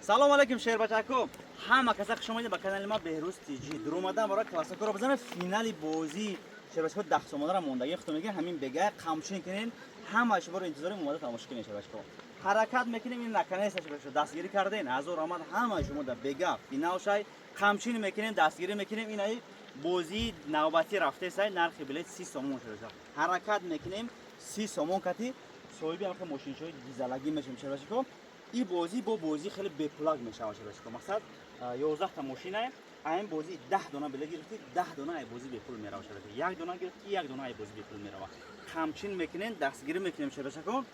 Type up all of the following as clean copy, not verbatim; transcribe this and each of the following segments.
Салом алейкум, шербачако! Ҳама каса хуш омадед ба канали ма, Беҳрӯз ТЖ. Дуромадан барои классакоро бизанед. Финали бозии, шербачако, 10 сомонара мондагӣ худто мегӯяд. Ҳамин бегая қамчин кунен, ҳама шуморо интизорим, омада тамошо кунед, шербачако. Ҳаракат мекунем, ин наконец-то, шербачако, дастгирӣ карден. Ҳазор омад ҳама шумо дар бега финал шай. Қамчин мекунем, дастгирӣ мекунем. Инаи бозии навбатӣ рафтесай, нархи билет 30 сомон, шербачако. Ҳаракат мекунем, 30 сомон кати соҳиби ҳамхел мошинчаҳои дизелагӣ мешавем, шербачако. Ин бозӣ бо бозӣ хеле бепулак мешавад, шербачако. Мақсад, 11-та мошинае, айн бозӣ 10 дона билет гирифтӣ, 10 дона ай бозӣ бепул меравад, шербачако. Як дона гирифтӣ, як дона ай бозӣ бепул меравад. Қамчин мекунем, дастгирӣ мекунем, шербачако.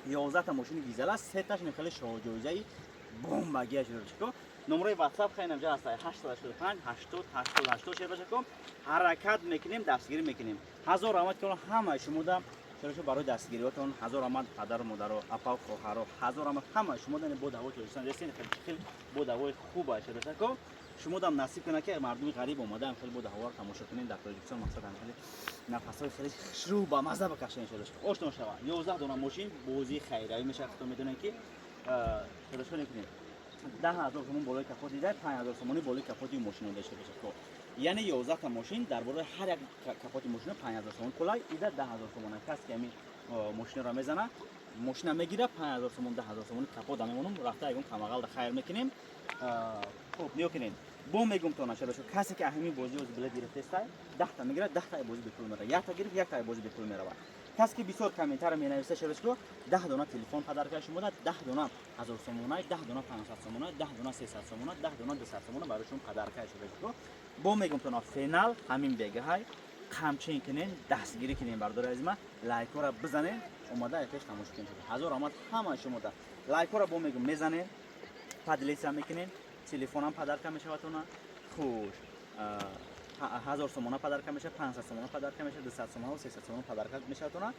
11-та мошини дизел аст, сеташ хеле шоҳҷоизаи бомбагия, шербачако. Номерои WhatsApp хайнам ҷа ҳаст: 885 80 80 80, шербачако. Ҳаракат мекунем, дастгирӣ мекунем. Ҳазор раҳмат ки ҳамаи шумода, шербачако, барои дастгириҳотон. Ҳазор раҳмат падару модаро, апау, хоҳаро. Ҳазор раҳмат ҳамаи шумо. Бо ҳавои Тоҷикистон дестен, хеле бо ҳавои хуб аст, шербачако. Шумо дам насиб кунад, ки мардуми ғариб омадаам, хеле бо ҳаворо тамошо кунем дар Тоҷикистон. Мақсад, ҳам хеле нафасҳои хеле хушрӯ ба мазза бикашем, шербачако. Ошно шава, 11 дона мошин, бозии хайравӣ мешавад. Худто медонем, ки, шербачако, мекунем 10 000 сомон болои капот дида, 5000 сомонӣ болои капоти мошино дошта бошад. Яъне 11-та мошин, дар бораи ҳар як капоти мошино 5000 сомон пулай ида, 10 000 сомона. Кас ки ҳамин мошиноро мезана, мошина мегира, 5000 сомон, 10 000 сомони капот мемонам, рафта ягон камағалда хайр мекунем. Хуб, ниё кунед, бо мегум то наша бошад. Касе ки ҳамин бозӣ оз билет гирифтестай, 10-та мегирад, 10-та бозӣ бепул меравад. Якта гирифт, якта бозӣ бепул меравад. Касе ки бисёр комментаро менависа, шербачако, 10 дона телефон подарка шумо, 10 дона 1000 сомона, 10 дона 500 сомона, 10 дона 300 сомона, 10 дона 200 сомона барои шумо подарка, шербачако. Бо мегум тона, финал ҳамин бегаҳай. Қамчин кунен, дастгирӣ кунен, бардори азима, лайкҳоро бизанен, омада пеш тамошо кунен. Ҳазор омад ҳамаи шумо да. Лайкҳоро, бо мегум, мезанен, поделиться мекунен, телефонам подарка мешавад, хуш, 1000 сомона подарка мешавад, 500 сомона подарка мешавад, 200 сомона ва 300 сомона подарка мешавад.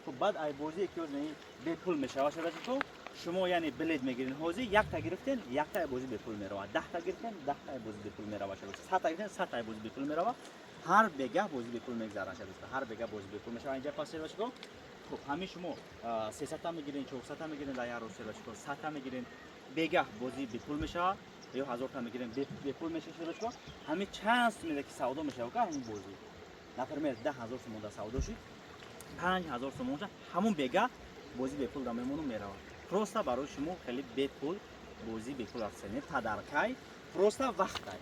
Хуб, баъд ай бозие ки бепул мешавад, шербачако, шумо яъне билет мегирен. Ҳозир якта гирифтен, якта ай бозӣ бепул меравад. 10-та гирифтен, 10-та ай бозӣ бепул меравад. 100-та гирифтен, 100-та ай бозӣ бепул меравад. Ҳар бегаҳ бозӣ бепул мегзарад, шербачако. Ҳар бегаҳ бозӣ бепул мешавад инҷа пас, шербачако. Хуб, ҳамин шумо 300-та мегирен, 400-та мегирен дар як рӯз, шербачако, 100-та мегирен, бегаҳ бозӣ бепул мешавад, ё 1000-та мегирем, бепул мешавад, шербачако. Ҳамин чанд сумеда ки савдо мешавад, ка ҳамин бозӣ, например, 10 000 сомон да савдо шуд, 5000 сомон ҳамун бега бозӣ бепул да мемону меравад. Просто барои шумо хеле бепул, бозӣ бепул аст, подаркай. Просто вақтай,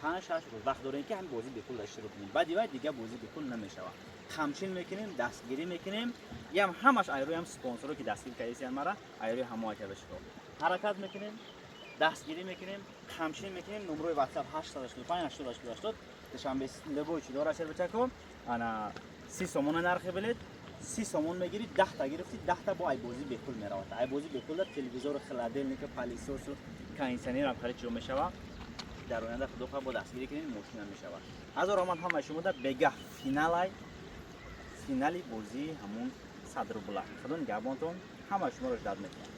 5-6 рӯз вақт дорем, ки ҳамин бозӣ бепул иштирок кунем. Баъди вай дига бозӣ бепул намешавад. Қамчин мекунем, дастгирӣ мекунем. Ям ҳамаш айрӯи ҳам спонсоро, ки дастгирӣ кардисиян мара, айрӯи ҳамоа шербачако. Ҳаракат мекунем, дастгирӣ мекунем, қамчин мекунем. Номрои WhatsApp 885 80 80. Душанбе любой чи дора, шербачако. Ана 30 сомона нархи билет, 30 сомон мегирӣ, 10-та гирифтӣ, 10-та бо ай бозӣ бепул меравад. Ай бозӣ бепул дар телевизору, холодильника, пылесосу, кондиционерам харид чиро мешавад. Дар оянда, худо хоҳад, бо дастгирӣ кунем, мошина мешавад. Ҳазор омад ҳамаи шумо дар бегаҳ финалай, финали бозии ҳамун 100 рубла. Худо нигаҳбонтон, ҳамаи шуморо ждать мекунам.